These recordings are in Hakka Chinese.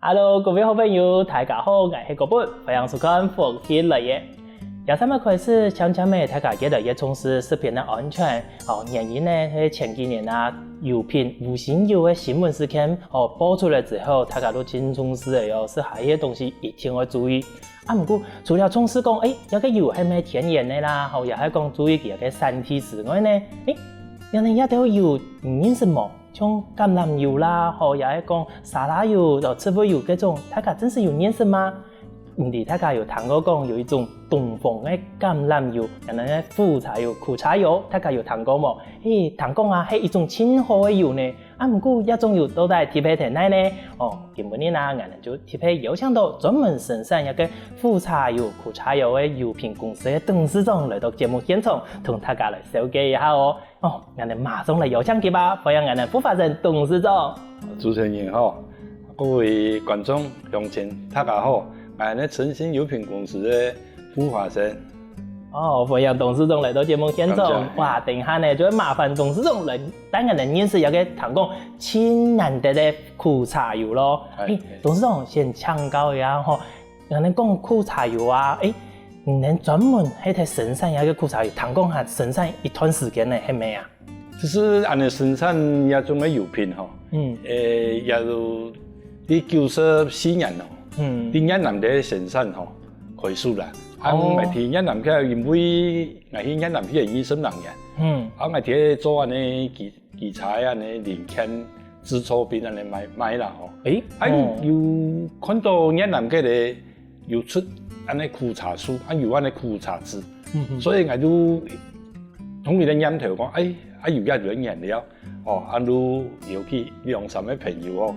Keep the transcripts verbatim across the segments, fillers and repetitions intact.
Hello，各位好朋友，大家好，𠊎係國本，歡迎收看《福氣來了》。這三月開始，漸漸仔大家越來越重視食品个安全。哦，原因呢係前幾年啊，油品無鋅油个新聞事件哦爆出來之後，大家都盡重視个喲，食下个東西一定愛注意。啊，毋過除了重視講，誒，這个油係毋係天然个啦，吼，也係講注意佢个產地之外呢，誒，原來這兜油你認識無？ 像橄欖油啦，吼，也係講沙拉油、哦，植物油該種，大家真實有認識嗎？毋知大家有聽過講有一種東方个橄欖油，也係苦茶油、苦茶油，大家有聽過無？嘿，聽講啊，係一種盡好个油呢。啊，毋過這種油到底特別在哪呢？哦，今晡日啊，𠊎等就特別邀請到專門生產這个苦茶油、苦茶油个油品公司个董事長來到節目現場，同大家來紹介一下哦。 哦，𠊎等馬上來邀請佢吧，歡迎𠊎等傅華生董事長。主持人好，各位觀眾、鄉親，大家好，𠊎係誠信油品公司个傅華生。哦，歡迎董事長來到節目現場。感謝。哇，等一下呢，就會麻煩董事長來帶𠊎等認識這个聽講盡難得个苦茶油咯。哎，誒，董事長先請教一下吼， 𠊎等講苦茶油啊，誒，你等專門係在生產這个苦茶油，聽講還生產一段時間呢，係無啊？其實恁樣生產這種个油品吼，嗯。誒，也就在九十四年咯，嗯。在越南个生產吼，開始啦。啊，哦。𠊎在越南个，因為𠊎去越南去二十六年，嗯。啊，𠊎在做恁樣幾 幾儕恁樣零件製作品恁樣賣賣啦吼。誒，啊，哦。有看到越南个咧有出恁樣苦茶樹，啊有恁樣苦茶籽，嗯哼。所以𠊎就同佢个念頭講，誒，啊有這樣个原料，哦，啊就邀請兩三个朋友哦，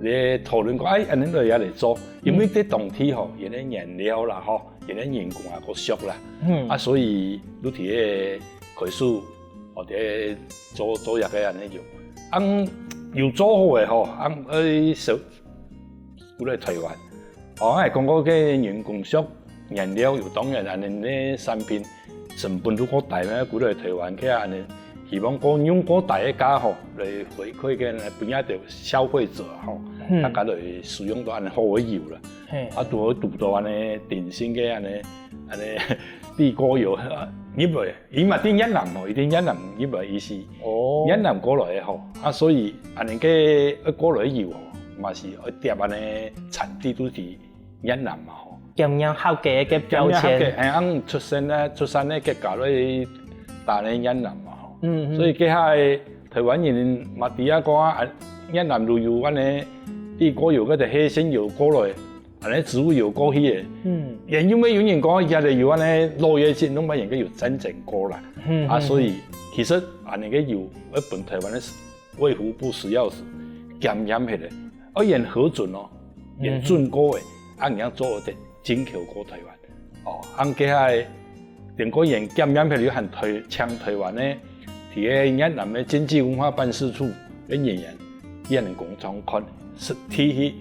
來討論講，誒，恁樣來也來做，因為這當地吼，嗯。佢个原料啦吼，佢个人工啊較俗啦，嗯。啊所以就在該開始 或者做做一个恁樣油。恁油做好个吼，恁愛收，過來台灣。哦，𠊎講過个人工俗原料有當然恁樣个產品成本都較低嘛，過來台灣去恁樣，希望講用較低个價吼，來回饋个分這兜消費者吼，嗯。大家來使用到恁樣好个油啦。嘿。啊，拄好堵到恁樣頂新个恁樣，恁樣地溝油啊，入來 佢嘛在越南吼，佢在越南入來意思。哦。越南過來个吼，啊，所以恁樣个，呃，過來个油吼，嘛是愛貼恁樣產地都在越南嘛吼。檢驗合格个標籤。檢驗合格，哎，恁出生个，出生个國家落去打个越南嘛吼。嗯，嗯。所以這下个台灣人嘛知啊講啊，越南就有恁樣，地溝油或者黑心油過來， 恁樣植物油過去个。嗯。也因為有人講，這个油恁樣落葉性，攏毋應該有戰爭過啦。嗯，啊，嗯，所以其實恁樣个油，愛分台灣个衛福部食藥署檢驗起來，愛驗核准哦，驗准過个，嗯。恁樣做得進口過台灣。哦，恁這下 等過驗檢驗起來，還台，請台灣个，在个越南个經濟文化辦事處个人員，佢恁樣工廠看，實地去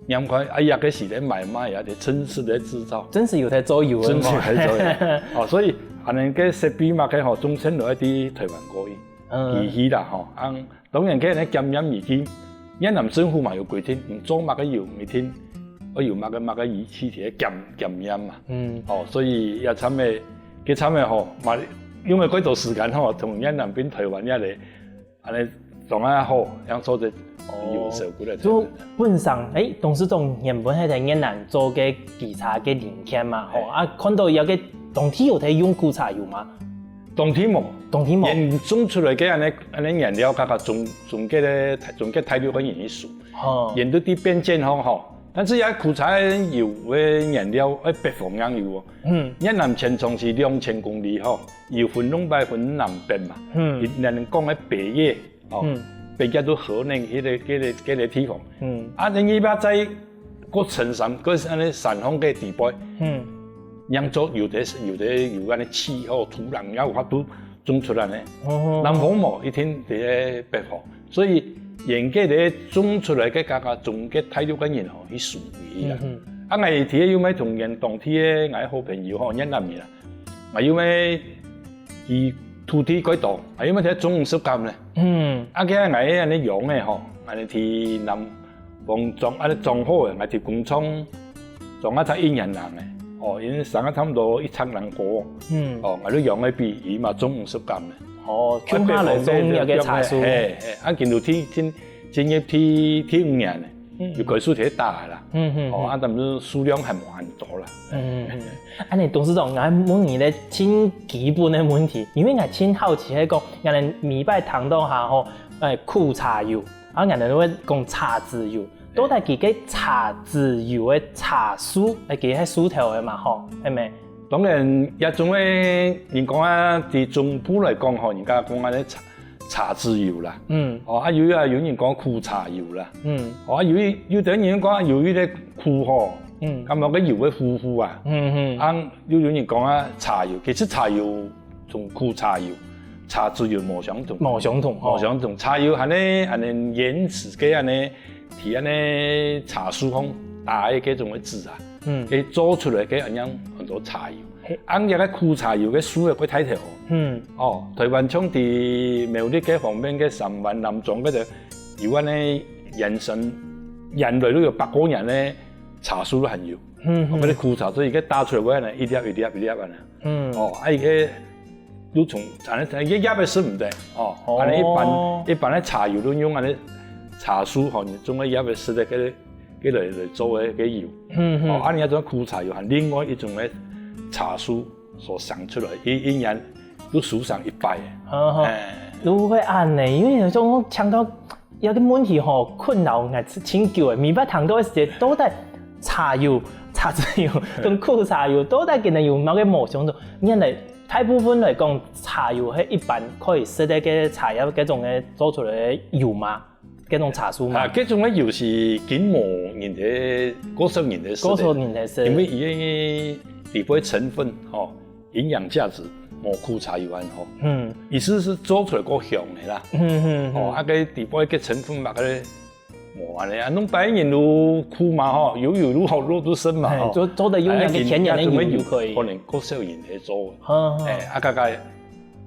驗看，啊，這个時代買賣啊，就真實个製造。真實有在做油个嘛。真實有在做油。哦，所以恁樣个設備嘛，該吼，總算落去在台灣過去，嗯。機器啦，吼，恁 當然，佢个檢驗儀器，越南政府嘛有規定，你做麼个油，一定愛有麼个麼个儀器去檢，檢驗嘛。嗯。哦，所以這站个，這站个吼，嘛，因為過多時間吼，從越南變台灣也來，恁樣當然好，樣做得有效果个。就本身，誒，董事長原本係在越南做个機車个零件嘛，吼，啊，看到有个當地有在用苦茶油嘛？ 當地無。當地無。佢種出來个恁樣，恁樣原料，較較中，中國个，中國大陸个人去收。哦。佢都在邊境項吼，但是這苦茶油个原料，愛北方人有哦。嗯。越南全長是兩千公里吼，有分東北分南北嘛。嗯。佢人講个北越，哦，嗯。北越都河內該个，該个，該个地方。嗯。啊，你若再過深山，過恁樣山項个地背，嗯。 樣做有个，有个有恁樣氣候、土壤也有法度種出來呢。哦。南方無，一定在北方。所以，嚴格个種出來个，剛剛中國大陸个人吼，去收佢啦。嗯哼。啊，𠊎在个有買同源當地个，𠊎好朋友吼，越南人啊，𠊎有買佢土地蓋大，𠊎有買在種五十甲呢。嗯。啊，佢恁樣个吼，恁樣去南講裝恁樣裝好个，𠊎提工廠裝啊才一年零个，哦，因為生啊差毋多一尺零高，嗯，哦，𠊎就養个比佢嘛重五十斤个。哦，共下來種這個茶樹。係，係，啊，今年第，進，進入第，第五年个，嗯，又開始在打个啦。嗯嗯，哦，啊，但是數量還無恁多啦。嗯嗯，恁樣董事長，𠊎問你个盡基本个問題，因為𠊎盡好奇係講，𠊎等每擺聽到下吼，誒，苦茶油， 啊，𠊎等會講茶籽油，到底佢个茶籽油个茶樹，誒，佢係樹頭个嘛吼，係無？當然，這種个人講啊，在中部來講吼，人家講啊，茶，茶籽油啦。嗯。哦，啊，有啊，有人講苦茶油啦。嗯。哦，啊，有一，有个人講啊，有一個苦吼，嗯，感覺个油會苦苦啊。嗯嗯。啊，又有人講啊，茶油，其實茶油 同苦茶油、茶籽油無相同。無相同，無相同。茶油恁樣，恁樣原始个恁樣，在恁樣茶樹項打个該種个籽啊，嗯，佢做出來个恁樣很多茶油。係。恁樣个苦茶油个樹个過大條哦。嗯。哦，臺灣像在苗栗个方面个三灣、南庄該兜，有恁樣原生，原來都有百過年个茶樹都還有。嗯，哦，該个苦茶籽油个打出來个呢，一粒一粒一粒恁樣。 嗯。哦，啊，佢个又從，恁樣，佢个葉仔食毋得，哦，哦，恁樣一般，一般个茶油都用恁樣茶樹吼，你種个葉仔食个該，該來，來做个，个油。嗯嗯。哦，啊，你這種苦茶油還另外一種个茶樹所生出來，一，一年都收成一擺个。好好。哎。如果恁樣，因為有種聽到 這個問題吼，困擾𠊎盡久誒，每擺聽到个時節，到底茶油、茶籽油同苦茶油到底佢等有麼个無相同？原來大部分來講，茶油係一般可以食个該茶葉該種个做出來个油嘛，該種茶樹嘛。啊，該種个油係根本人个，較少人个食个，較少人个食。因為佢个裡背成分吼， 營養價值無苦茶油恁好。嗯。意思係做出來較香个啦。嗯嗯嗯。哦，啊，該裡背个成分嘛，該無恁樣啊，弄白人都苦嘛吼，油油都好，肉都生嘛吼。係，做，做得用那個天然的油就可以。哎，可能較少人去做。好好。哎，啊，該個，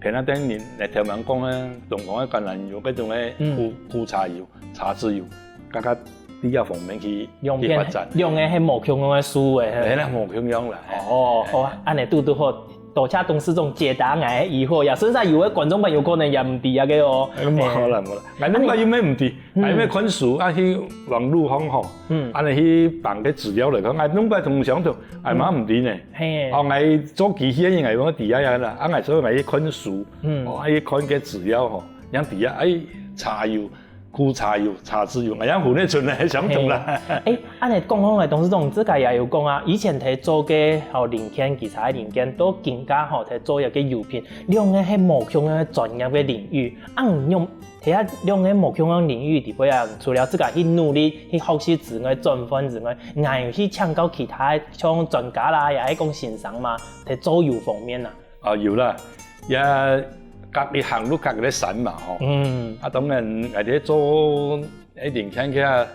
平常等人來台灣講个，中國个橄欖油，該種个苦，嗯，苦茶油、茶籽油，該個 在這方面去，去發展。兩片，兩個係無共樣个樹誒，係。係啦，無共樣啦。哦，好啊，恁樣堵堵好，多謝董事長解答𠊎个疑惑，也順續有个觀眾朋友可能也毋知這個哦。哎，無啦，無啦，𠊎兩擺又毋係毋知，嗯，𠊎又毋係看書啊，去網路項吼，嗯，恁樣去放个資料來看，𠊎兩擺同相同，𠊎嘛毋知呢。係。哦，𠊎做機器个人，𠊎講知啊啦，啊，𠊎所以𠊎去看書，嗯，哦，啊，去看个資料吼，樣知啊，哎，茶油 苦茶油、茶籽油，𠊎也分得出來，相同啦。係。誒，恁樣講講來，董事長自家也有講啊，以前在做个吼零件、機車个零件，到今下吼在做一個油品，兩個係無共樣个專業个領域。啊，你用在這兩個無共樣領域裡背啊，除了自家去努力去學習之外、轉換之外，還有去請教其他像專家啦，也係講先生嘛，在做油方面啊。 啊，有啦，也隔一行路隔一個山嘛吼。嗯。啊，當然，𠊎兜做，誒，零件去啊，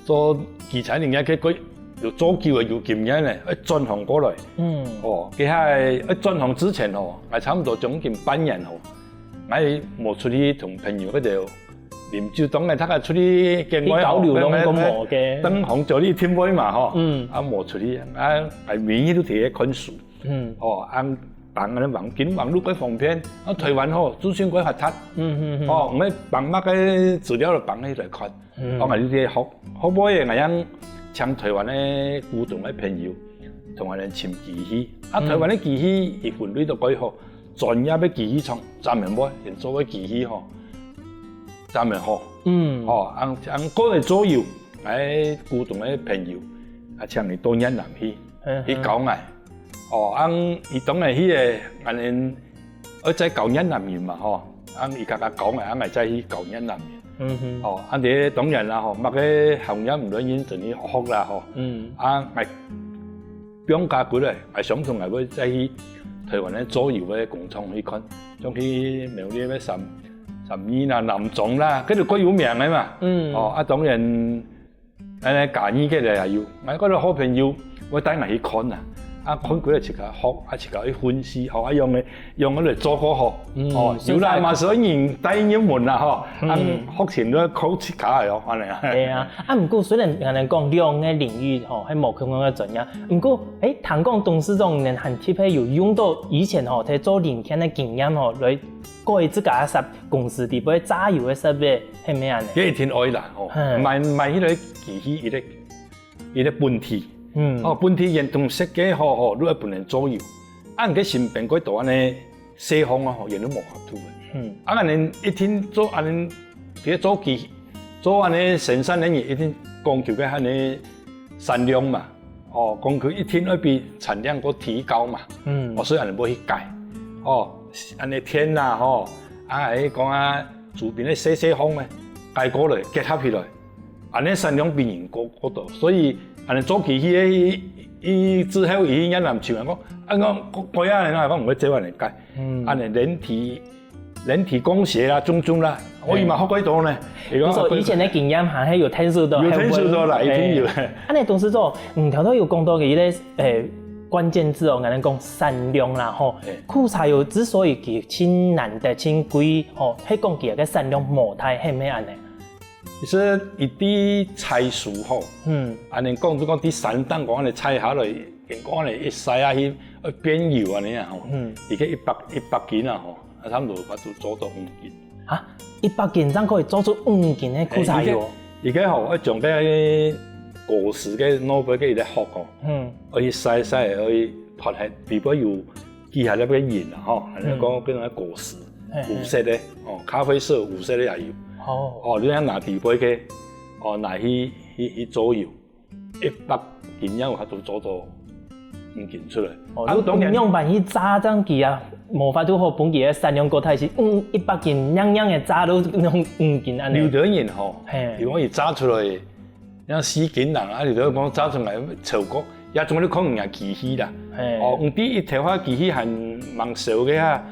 做機車零件去，過有做久个有經驗个，愛轉行過來。嗯。哦，該下愛轉行之前吼，𠊎差毋多將近半年吼，𠊎無出去同朋友該兜啉酒，當然大家出去見外吼，去交流攏講無个。等紅酒去訂位嘛吼，嗯。啊，無出去，啊，𠊎每日都在該看書。 嗯。哦，恁樣放恁樣網，今網路蓋方便，啊，臺灣吼，資訊蓋發達。嗯嗯嗯。哦，毋係放麼个資料就放起來看。嗯。哦，𠊎就係學，學會个，𠊎樣請臺灣个古董个朋友，同𠊎等尋機器。啊，嗯。臺灣个機器，佢分類都蓋好，專業个機器廠，專門會，人做个機器吼，專門好。嗯。哦，恁，恁過來做油，𠊎古董个朋友，啊，請佢到越南去，嗯哼。去教𠊎。 哦，恁佢當然去个，恁樣愛再教越南人嘛吼，恁佢自家教个，恁𠊎再去教越南人。嗯哼。哦，恁這當然啦吼，麼个行業毋論認真去學啦吼。嗯。啊，𠊎放假過來，𠊎相信𠊎會再去臺灣个做油个工廠去看，像去苗栗个三，三義啦、南庄啦，該就蓋有名个嘛。嗯。哦，啊，當然 恁樣嘉義个咧也有，𠊎个好朋友會帶𠊎去看啊。啊，看佢个自家學，啊，自家去分析，吼，啊，用个，用个來做過，吼。嗯，哦，有啦，所以嘛係愛人帶入門啦，吼。嗯。啊，學生都要靠自家个哦，恁樣。對啊，啊，毋過雖然恁樣講兩个領域，吼，係無共樣个專業，毋過，誒，聽講董事長呢，還特別有用到以前，吼，在做零件个經驗，吼，來改自家个設，公司底背榨油个設備，係毋係恁樣？這一定愛啦，吼。嗯。買，買起來機器一个 一个本體。嗯。哦，本體原裝設計好吼，你愛分人做油。啊，你个成本過多恁樣，細項啊吼，也都無法度个。嗯。啊，恁樣一定做恁樣，這做機，做恁樣生產个人一定講究个恁樣產量嘛。哦，講究一定愛比產量過提高嘛。嗯。哦，所以恁樣會去改。哦，恁樣電啦吼，啊，還講啊，周邊个細細項呢，改過來，結合起來。 恁樣產量比人過，過多，所以恁樣做機器个，佢，佢之後佢越南就講，啊，講，過，過啊，人講毋會做恁樣改。嗯。恁樣人體，人體工學啦，種種啦，我以前學過多呢。嗯。佢講，你說以前个經驗還係有聽說到，有聽說到啦，還會，一定有。誒，恁樣董事長，嗯，頭頭有講到个一個，誒，關鍵字哦，𠊎等講產量啦，吼。誒。苦茶油之所以佢盡難得、盡貴，吼，係講佢个產量無大，係毋係恁樣？ 其實一滴採收吼，嗯。恁樣講就講滴山頂講恁樣採下來，經過恁樣一曬下去，愛變油恁樣啊吼。嗯。一個一百，一百斤啊吼，啊差毋多法度做到五斤。啊，一百斤正可以做出五斤个苦茶油哦。誒，一個，一個吼，愛將該果實个外背个一個殼吼，嗯。愛去曬曬，愛去脫下，裡背有幾下粒个仁啊吼，恁樣講變成果實，嗯。嘿，嘿。烏色个，哦，咖啡色烏色个也有。哦。哦，你愛拿裡背个，哦，拿去，去，去做油，一百斤也有法度做到五斤出來。哦，啊，你當然仰般去榨正佢啊，無法度好分佢个產量過大，係，嗯，一百斤硬硬个榨到弄五斤恁樣。有的人吼，嘿。比如講佢榨出來 像四斤人啊，你都講榨出來超過，也總你看人家機器啦。嘿。哦，毋知一頭下機器還吂燒个啊，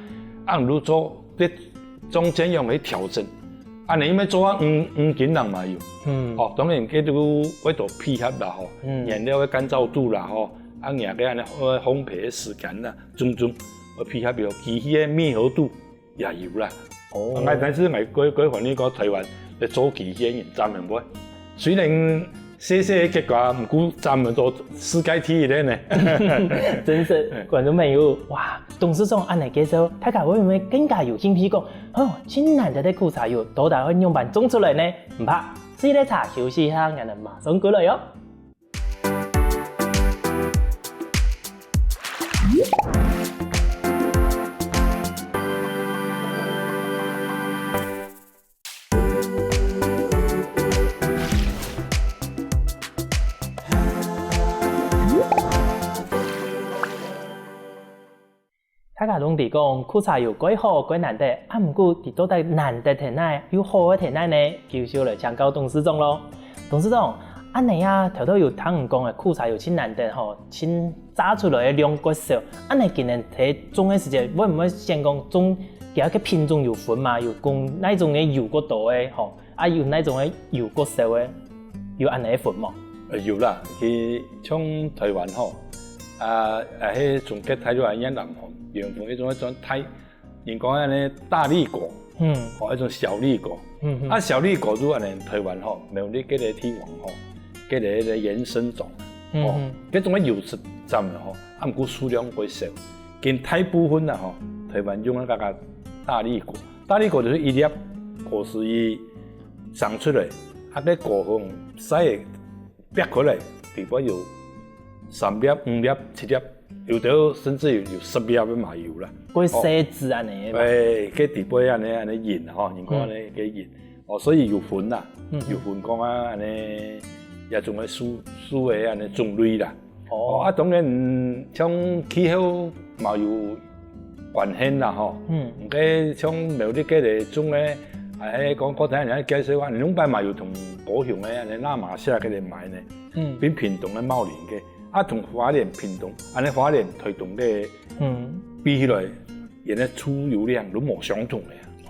啊，毋如做這中間用來調整。啊，你因為做啊五，五斤人嘛有。嗯。哦，當然，這都為著配合啦吼，嗯。原料个乾燥度啦吼，啊，若个恁樣，呃，烘焙个時間啦，種種，愛配合个機器个密合度。 也有啦。哦。啊，但是𠊎，𠊎，𠊎反而講臺灣个做機器个人佔毋會。雖然細細个國家，毋過佔毋到世界第一个呢。真是，觀眾朋友，哇，董事長恁樣介紹，大家會毋會更加有興趣講，哦，盡難得个苦茶油，到底愛仰般種出來呢？毋怕，水來茶休息一下，𠊎等馬上過來哦。 大家攏知講，苦茶油蓋好蓋難得，啊，毋過佢到底難得在哪，又好个在哪呢？繼續來請教董事長咯。董事長，恁樣啊，頭頭有聽人講个苦茶油盡難得吼，盡榨出來个量較少，恁樣今年在種个時節，會毋會先講種佢个品種有分嘛？有講哪種个油較多个吼？ 啊，有哪種个油較少个？有恁樣个分無？呃，有啦，佢像臺灣吼，啊，啊，係中國大陸啊，越南吼，有分一種，一種大，人講恁樣大粒果，嗯。吼，一種小粒果。嗯，嗯。啊，小粒果就恁樣，臺灣吼，苗栗該个地方吼，該个，該个野生種，吼，嗯，嗯。該種个油是佔个吼，啊，毋過數量較少。今大部分啊吼，臺灣用个該个大粒果，大粒果就是一粒果實佢 生出來，啊，該果紅曬个擘開來，裡背有三粒、五粒、七粒，有兜甚至有，有十粒个嘛有啦。會細子恁樣个嘛。哦。哎，該裡背恁樣，恁樣仁吼，人講恁樣个仁。哦，所以有分啦，嗯，嗯。有分講啊，恁樣，也種个樹，樹个恁樣種類啦。 哦。哦，啊，當然，像氣候嘛有關係啦，吼。嗯。該像苗栗該个種个，啊，係講剛才人家介紹啊，兩擺嘛有同高雄个，恁樣那瑪夏該个買呢，嗯。比屏東个茂林个，啊，同花蓮、屏東，恁樣花蓮、臺東个，嗯。比起來，佢个出油量都無相同个。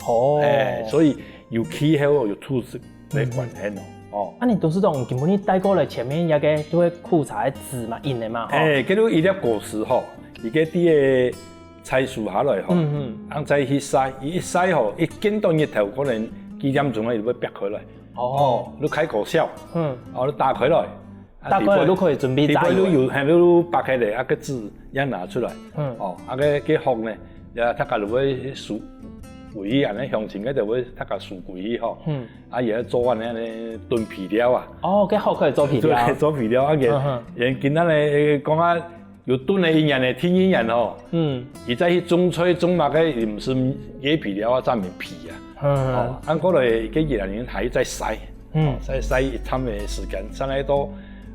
哦。哎，所以有氣候、有土質个關係咯。嗯。恁呢董事長，今晡日帶過來前面這個就係苦茶个籽嘛，硬个嘛，吼。欸，這就一粒果實吼，佢个底个採收下來吼，嗯嗯。恁再去曬，佢一曬吼，一見到日頭可能幾點鐘啊，佢就會擘開來。哦。哦，就開口笑。嗯。哦，就打開來。 啊，打開來就可以準備榨油了。底背就有，係，就擘開來，啊，个籽也拿出來。嗯。哦，啊，个，个殼呢，也大家就會收歸去，恁呢鄉親个就會大家收歸去吼。嗯。啊，也做恁呢，燉肥料啊。哦，个殼可以做肥料。對，做肥料啊，也，嗯哼。也今仔日講啊，有燉个一年个，天一年吼。嗯。佢再去種菜種麼个，也毋係个肥料啊，專門肥啊。嗯。哦，恁過來个一年還在曬。 嗯。哦，曬，曬一站个時間，曬到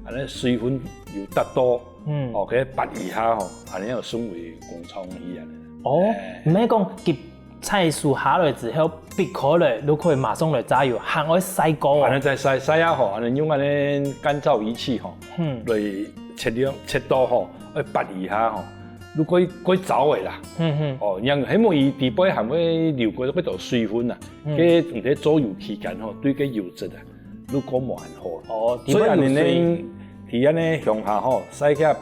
恁呢水分有達到，嗯。哦，該拔一下吼，恁呢就送回工廠去恁呢。哦，欸。毋係講佢採收下來之後，擘開來，就可以馬上來榨油，還愛曬過哦。恁呢再曬，曬啊吼，恁呢用恁呢乾燥儀器吼，嗯。來切了，切到吼，愛拔一下吼，就過，過燥个啦。嗯嗯。哦，然後希望佢底背還會留過幾多水分啊。 嗯。該你在做油期間吼，對該油質啊，就過無恁好。哦，所以恁呢呢，在該呢鄉下吼，曬起來，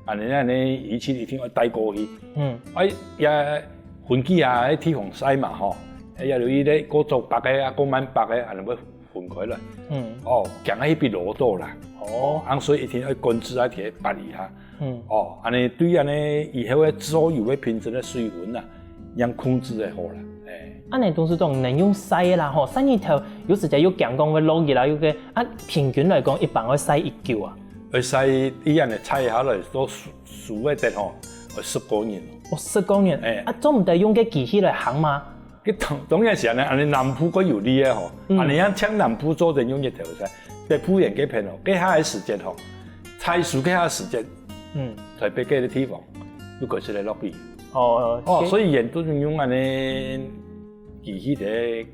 恁呢呢，儀器一定愛帶過去。嗯。哎，也分幾下个地方曬嘛吼，哎，也有一個過早擘个啊，過慢擘个，恁呢會分開來。嗯。哦，驚啊，去必攞到啦。哦。哦，啊，所以一定愛管制啊，去拔一下。 嗯。哦，恁呢對恁呢以後个做油个品質个水分啊，正控制會好啦。欸。恁呢董事長，能用曬个啦吼，曬日頭有時節又驚講會落雨啦，又个，啊，平均來講，一般會曬幾久啊？愛曬，佢恁呢採下來到收，收个得吼，愛十過日。哦，十過日。欸。啊，做毋得用个機器來烘嗎？ 該當，當然係恁呢，恁呢南部較有利个吼，嗯。恁呢樣像南部做得用日頭曬，北部沿該片吼，該下个時節吼，採收該下个時節，嗯。台北該个地方，又開始來落雨。哦，哦，哦，該所以沿都用恁呢機器在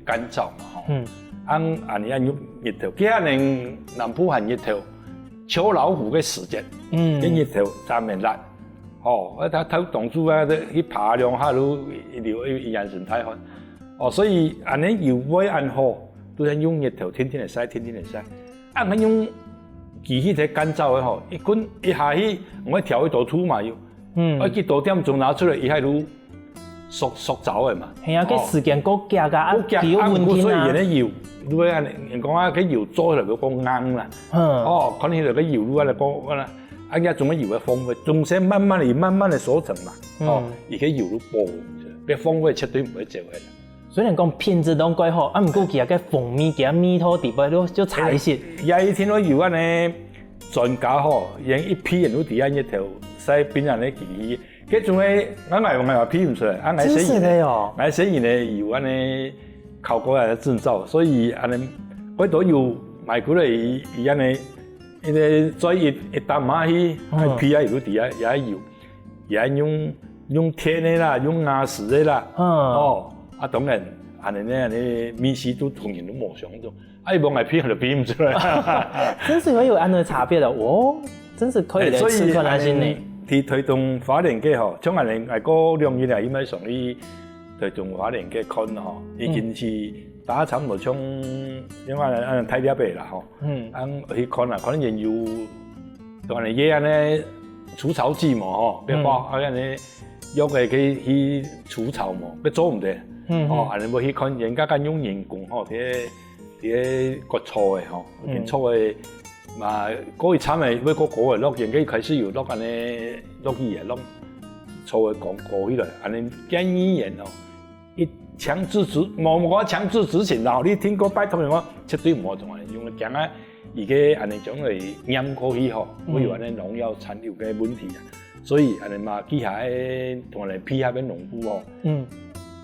乾燥嘛吼。嗯。恁，恁呢樣用日頭，該下呢南部還日頭，秋老虎个時節，嗯。該日頭三面辣。 哦，啊，佢，佢當初啊，去爬兩下就流一，一身大汗。哦，所以恁呢油會恁好，都係用日頭天天來曬，天天來曬。啊，恁用機器在乾燥个吼，一滾一下去，𠊎調一多度嘛又，嗯。啊，幾多點鐘拿出來，佢還就熟，熟燥个嘛。係啊，該哦。時間過遽啊，啊，過遽，佢有問題啊。啊，毋過所以佢个油，你會恁呢，人講啊，該油做起來會講硬啦。嗯。哦，可能佢个油路啊，來講，啊，啊，該種个油个風味，總係慢慢个、慢慢个收成嘛。 哦，嗯。佢个油就保，該風味絕對毋會走个。雖然講品質當蓋好，啊，毋過佢个風味，佢个味道底背就，就差一些。也一定愛有恁呢專家吼，用一批人都佇遐日頭曬冰恁呢機器，該種个，𠊎，𠊎，𠊎鼻毋出來，啊，𠊎細人，真實个哦。𠊎細人呢有恁呢考過个證照，所以恁呢，𠊎都有買過來，佢，佢恁呢，因為做一，一擔下去，嗯。鼻啊，有佇遐，也有。 也用，用電个啦，用瓦斯个啦。嗯。哦，啊，當然，恁呢呢，恁呢味緒都同人都無相同。啊，佢無愛鼻就鼻毋出來。真是會有恁呢差別的哦，真是可以來試看啊，欸，所以，先呢。恁呢，在台東花蓮个吼，像恁呢，來過兩日啊，佢愛上去台東花蓮个看吼，已經是大概差毋多像，像恁呢，恁呢大粒个啦吼。嗯。啊，去看啊，可能也有 當然，佢恁呢除草劑無吼，嗯。別花，啊，恁呢約个去，去除草無，佢做毋得。嗯，哦，嗯。恁呢愛去看，人家敢用人工吼，這，這割草个吼，嗯。割草个嘛，過一站个，愛過高个落，人家開始有落恁呢，落雨个落，草个講高起來，恁呢建議人哦， 一強制執，無，無講強制執行啦，你聽過拜託人講，絕對毋好同人用，驚啊，佢个恁呢將來黏過去吼，嗯。會有恁呢農藥殘留个問題啊。所以恁呢嘛，其他个同人配合个農夫吼，嗯。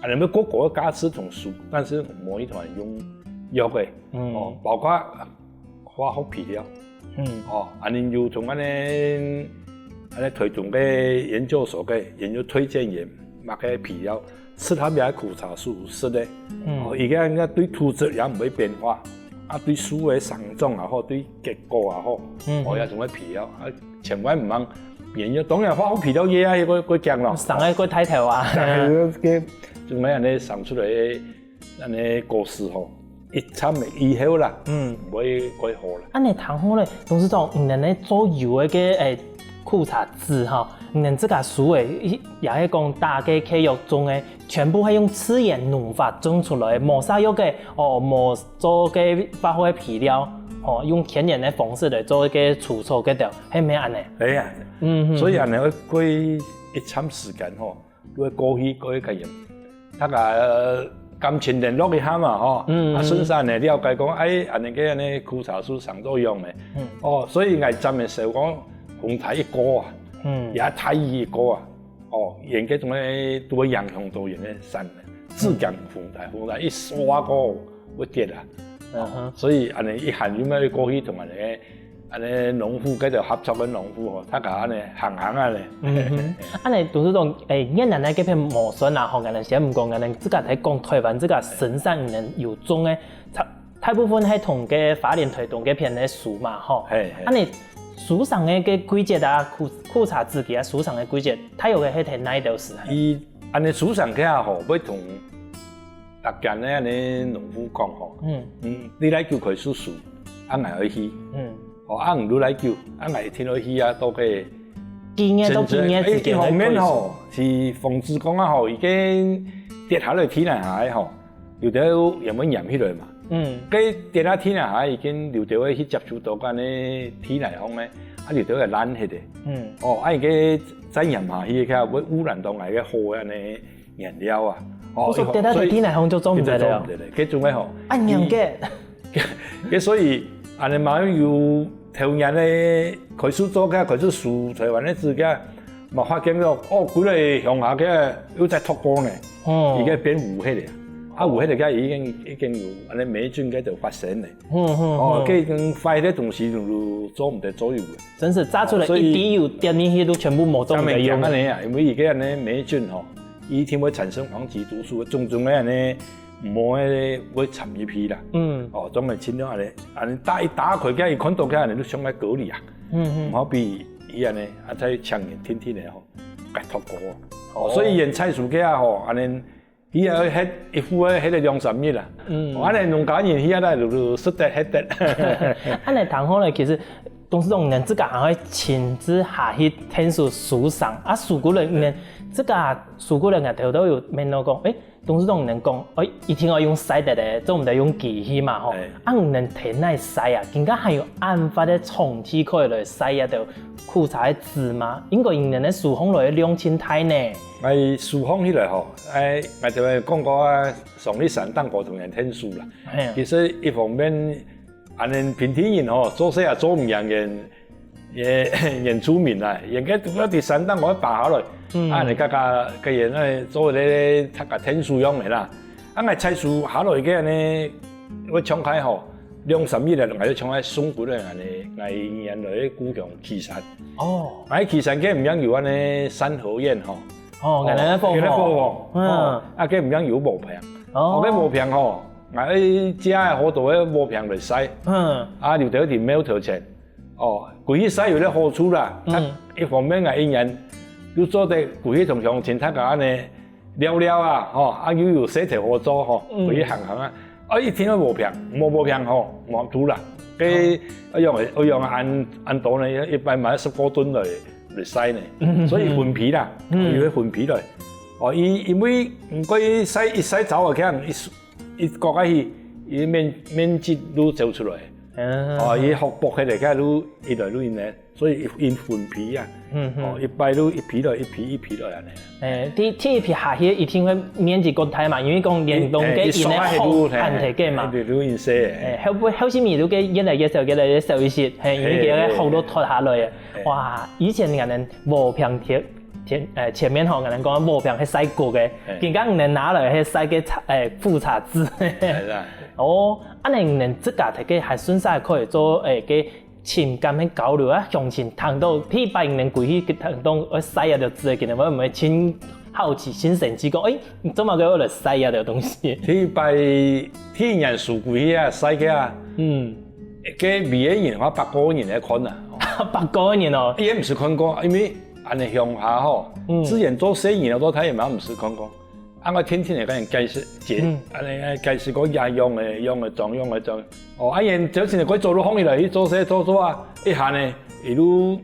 恁呢愛過高个價值同樹，但是毋可以同人用藥个，嗯。哦，包括 化學肥料。嗯。哦，恁呢有同恁呢，恁呢台東个研究所个研究推薦員，麼个肥料適合這苦茶樹食个。嗯。哦，佢个，佢个對土質也毋會變化，啊，對樹个生長也好，對結果也好，嗯。哦，這種个肥料，啊，千萬毋通變，當然化學肥料佢也過，過強咯。生个過大頭啊。生个過，做麼个恁呢生出來个 恁呢果實吼，一站个以後啦，嗯，毋會蓋好啦。恁樣聽好咧，董事長，你等咧做油个个誒苦茶籽吼，你等自家收个，也係講打个契約種个，全部係用自然農法種出來，無撒藥个，哦，無做个化學肥料，哦，用天然个方式來做一个除草个掉，係毋係恁樣？係啊，嗯，所以恁樣愛過一站時間吼， 會過去，過去个人，大家感情聯絡一下嘛吼，嗯，啊順續呢了解講，哎，恁樣个恁樣苦茶樹生做樣呢，嗯，哦，所以𠊎站个時候講，風颱一過啊，嗯，也大雨一過啊，哦，沿該種个都會影響到沿个山个，自強風颱，風颱一刷過會跌啊，嗯哼，所以恁樣一下又愛過去同恁樣个 恁樣農夫，該兜合作个農夫吼，大家恁樣行行啊咧。嗯哼，恁樣董事長，誒，越南个該片無算啦，吼，𠊎等先毋講，𠊎等自家在講台灣自家生產，𠊎等有種个，大大部分係同个花蓮、台東該片个收嘛，吼。係係。恁樣收成个个季節啊，苦苦茶籽佢啊，收成个季節，大約个係在哪一兜時間？佢恁樣收成个啊吼，會同 逐間个恁樣農夫講吼，嗯，嗯，你來久開始收，啊𠊎愛去，嗯，哦，啊你來久，啊𠊎一定愛去啊，到該幾月到幾月之間个季節。一方面吼，係防止講啊吼，已經跌下來地泥下个吼，有兜原本黏起來嘛，嗯，該跌下地泥下已經有兜會去接觸到該恁樣地泥項个，啊有兜會爛忒个，嗯，哦，啊佢个再黏下去，佢會污染到𠊎个河恁樣 原料啊。哦，所以跌到地泥項就做毋得了。就做毋得了，該種个吼。啊，恁樣个。該所以，恁樣嘛有頭年个開始做个，開始收台灣个籽个，嘛發現到，哦，幾个鄉下个又再脫钩呢，哦，已經變烏黑了。啊，烏黑了，佢已經已經有恁樣黴菌个就發生了。嗯嗯，哦，嗯，該種壞个東西就做毋得再用了。真係榨出來一滴油跌入去都全部無做毋得用。恁樣啊，因為佢个恁樣黴菌吼， 一定會產生黃麴毒素，種種个恁樣，無个會摻入去啦。嗯，哦，總係盡量恁樣，恁樣打一打開，佢一看到佢恁樣，就像該隔離啊。嗯嗯，毋好比佢恁樣，啊，再強硬挺挺个吼，該脫钩。哦，所以𠊎採收个啊吼，恁樣，佢愛歇一副愛歇个兩三日啦。嗯，哦，恁樣農家人佢啊，就就食得歇得。恁樣聽好了，其實董事長，你自家還會親自下去𢯭手收成啊，收過來，你自家 收過來，𠊎頭頭有問到講，誒，董事長，你講，誒，一定愛用曬得个，做毋得用機器嘛吼。啊，你等天來曬啊，今下還有恁闊个場地可以來曬啊，就苦茶个籽嘛，應該你等个收成來个量盡大呢。𠊎收成起來吼，誒，𠊎頭先講過啊，上去山頂高同人𢯭手啦。其實一方面，恁樣平地人吼，做事也做毋贏人， 原原住民啊，應該都要在山頂愛爬下來，嗯，啊，你看看，个人愛做个，大家𢯭手樣个啦。啊，𠊎採收下來个恁樣，𠊎像該吼，兩三日了，𠊎就像該送分个恁樣，𠊎原來个故鄉旗山。哦，𠊎旗山个毋樣有恁樣三合院吼。哦，原來个伙房。原來伙房，嗯，哦，啊，个毋樣有禾埕。哦，个禾埕吼，𠊎愛借好多个禾埕來曬。嗯，啊，有兜在廟頭前。 哦，歸去曬有兜好處啦。嗯，一方面啊，一年又做得歸去同鄉親大家恁樣尞尞啊，吼，啊又有事頭好做吼，歸去行行啊。啊，一定愛禾埕，無禾埕吼，無好處啦。該愛用个，愛用个恁恁多呢，一擺買十過噸來來曬呢，所以分批啦，有个分批來。哦，因因為毋過曬一曬燥啊，佢一 一角下去，佢面面積都走出來。哦，佢學博起來个都一來都呢，所以一分批啊。哦，一擺都一批來，一批一批來恁樣。誒，第第一批下去一定會面積較大嘛，因為講連冬个因个學還忒个嘛。都因細。誒，後尾後續面都个越來越少，越來越少一些，係，因為佢个學都脫下來啊。哇，以前𠊎等禾埕田田誒前面吼，𠊎等講禾埕係曬穀个，今下你等拿來係曬个茶誒苦茶籽。 哦，恁樣你等自家在該還順續可以做誒个情感个交流啊，鄉親聽到，第一擺你等歸去聽到愛曬啊，就知个，今日會毋會盡好奇、盡神奇講，誒，你做麼个愛來曬啊个東西？第一擺，第一年收歸去啊，曬个啊，嗯，該尾个人啊，八個人來看啊，八個人哦，佢也毋係看過，因為恁樣鄉下吼，自然做生意啊，做太遠嘛，毋係看過。啊，𠊎天天个跟人解釋，解，嗯。恁樣解釋講這樣个，樣个裝，樣个裝。哦，啊，人朝晨个做路行起來，去做事做做啊，一下呢，一路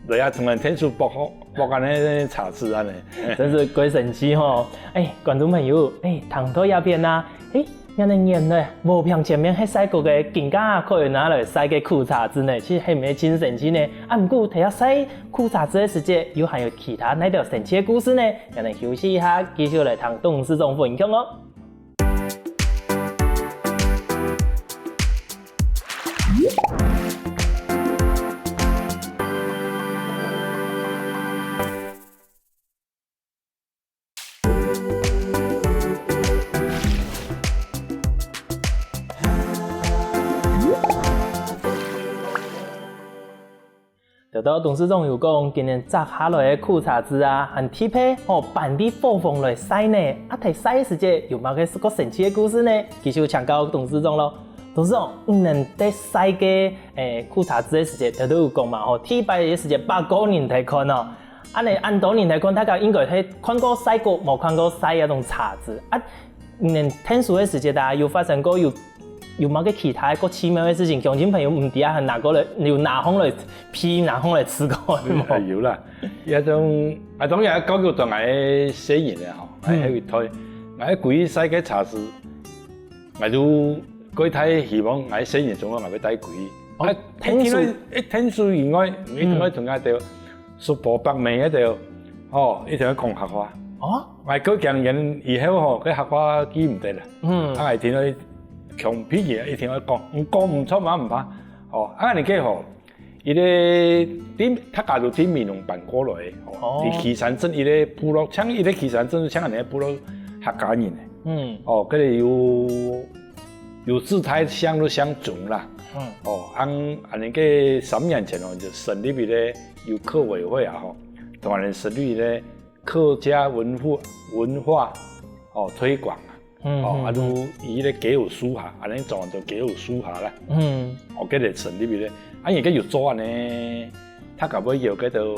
來啊，同人天數博好，博恁樣茶子恁樣。真是蓋神奇吼！哎，觀眾朋友，哎，聽到這片啊，哎， 仰仔原來無平前面係晒過个，今下可以拿來晒个苦茶子呢，其實係毋係盡神奇呢？啊，毋過在這晒苦茶子个時節，又還有其他哪兜神奇个故事呢？仰仔休息一下，繼續來聽董事長分享哦。 頭頭董事長有講，今年摘下來个苦茶子啊，還特別吼，搬去火房來晒呢。啊，在晒个時節，有麼个較神奇个故事呢？繼續請教董事長咯。董事長，你等在晒个，誒，苦茶子个時節，頭頭有講嘛，吼，第一擺个時節，百過人在看哦。 恁樣恁多年來看，大家應該係看過晒過，無看過晒該種茶子。啊，嗯，𢯭手个時節啊，有發生過有，有麼个其他个較奇妙个事情，鄉親朋友毋知啊，還拿過來，有拿上來鼻，拿上來食過个無？啊，有啦，這種，啊，當然教育到𠊎个細人仔吼，𠊎嗯。後一代，𠊎歸去晒个茶子，𠊎就過大希望𠊎細人中間𠊎會帶歸去。哦，啊，𢯭手。一定愛，一定愛以外，一定愛同佢兜 叔婆伯姆該兜，吼，一定愛講客話。哦？𠊎過幾年以後吼，該客話記毋得了。嗯。啊，𠊎一定愛強迫佢，一定愛講，你講毋著嘛毋怕。哦，啊，恁樣个吼，一個對，大家都對美濃搬過來，吼，哦。在旗山鎮一個部落，像一個旗山鎮，像恁樣个部落客家人。嗯。哦，該個有，有字大姓都姓鍾啦。嗯。哦，恁，恁樣个三年前哦，就成立一個 有客委會啊吼，當然設立咧客家文化，文化，哦，推廣啊，嗯，哦，啊，嗯，就以咧街口書下，恁樣做就街口書下啦。嗯。哦，該個成立咧，啊，而家有做恁樣，大家會有該兜